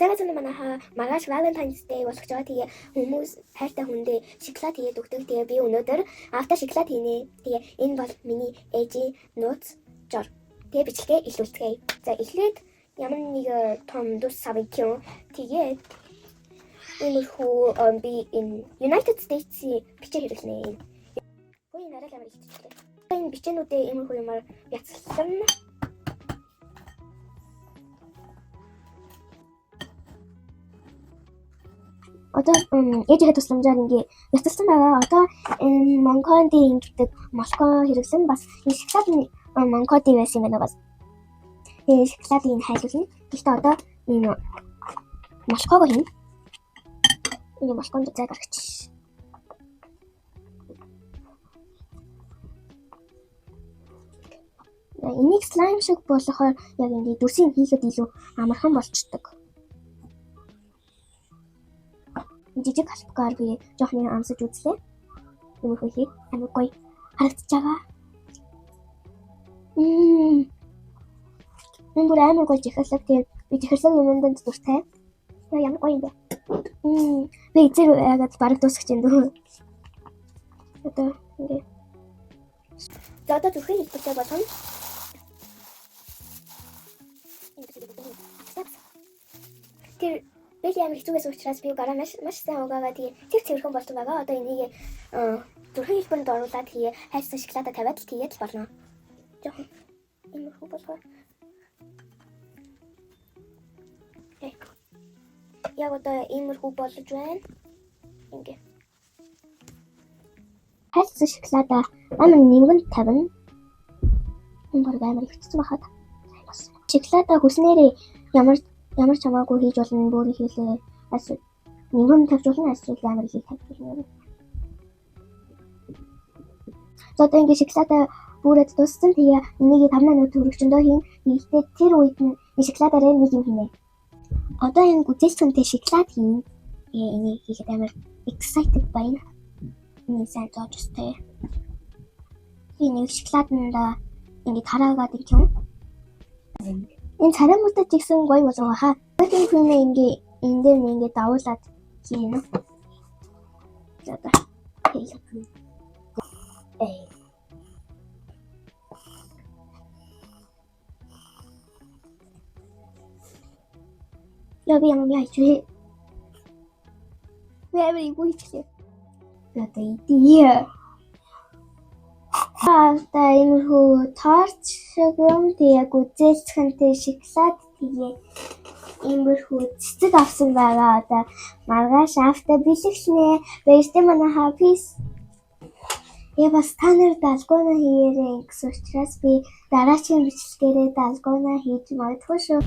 Сайн байцгаана манайхаа. Маргааш Valentine's Day болох гэж байгаа. Тэгээ хүмүүс хайртай хүндээ шоколад хийгээд өгдөг. Тэгээ би өнөөдөр аавтаа шоколад хийнэ. Тэгээ энэ бол миний ээжийн нууц жор. Тэгээ бичлэгээ илүүлцгээе. За эхлээд ямар нэг том дус савын. Тэгээд иймэрхүү би энэ United States-ийн бичээ хэрэглэнэ. Хөөе, энэ арай л амар ихтэй. Энэ бичээнүүдээ иймэрхүү юмар бяцлана. Одоо ээжийнхээ тусламжаар ингээ бяцалсан байгаа. Одоо энэ Монконди ингэдэг молко хэрэглэн, бас энэ шоколад нь Монкоди байсан юм байна бас. Тэгээ шоколадыг энэ хайлуулна. Гэхдээ одоо энэ молкоог хийнэ. Энэ молконд зай гаргачих. Энийг slime шиг болохоор яг ингээ дүрсийг хийхэд илүү амархан болчдөг. Жижиг халбгаар би жоохны амсаж үзлээ. Иймэрхүү хийх амар гоё харагдаж байгаа. Энэ бүр амар гоё чихэрлэг. Тэгээд би чихэрлэг юмд дуртай. Яа, ямар гоё юм бэ? Би эзэр яагаад бараг дуусгах юм дөө. Одоо ингээ. За, одоо зүрхэн хэлбэртэй болгоно. Тэр бэл амар хэцүү байсан учраас би гараа маш маш сайн угаагаа, тэгээ цэв цэвэрхэн болсон байгаа. Одоо энийг зүрхэн хэлбэрэнд оруулаад, тэгээ хайрсан шоколадаа тавиад л тэгээд л болно. Жохон иймэрхүү болгоо. Яг одоо иймэрхүү болж байна. Ингээ. Хайрсан шоколадаа амар нэмгэн тавина. Энэ баг амар ихтсэн байхад. Шоколадаа хүснээрээ ямар ямар ч хамаагүй хийж болно, бүр хийлээ. Эсвэл нэмгэн тавьж болно, эсвэл амар их тавьж болно. За, одоо ингээ шоколадаа бүрээд дууссан. Тэгээ энийг 5 минут өргөчөндөө хийн. Гэхдээ тэр үед нь энэ шоколадаараа нэг юм хийнэ. Одоо энэ гүзээлцгэнтэй шоколад хийнэ. Тэгээ энийг хийхэд амар excited байна. Энэ сайн зоож өстэй. Энэ шоколаданда ингээ тараагаад юм. Энэ царай муутай ч гэсэн гоё болов хаа. Whipping cream ингээ энэ дээр нь ингээ давуулаад хийнэ. За за. Эй. Яа, би ямар яа хийчихвэ. Би амар эвгүй хийчихлээ. Би одоо идье. Аа, иймэрхүү торт шиг юм, тэгээ гүзээлцгэнтэй шоколад, тэгээ иймэрхүү цэцэг авсан байгаа. Одоо маргааш аавтаа бэлэглэнэ. Баяртай манайхаа, peace. Я бас та нар далгона хийгээрэй гэсэн учраас би дараагийн бичлэгээрээ далгона хийж магадгүй шүү.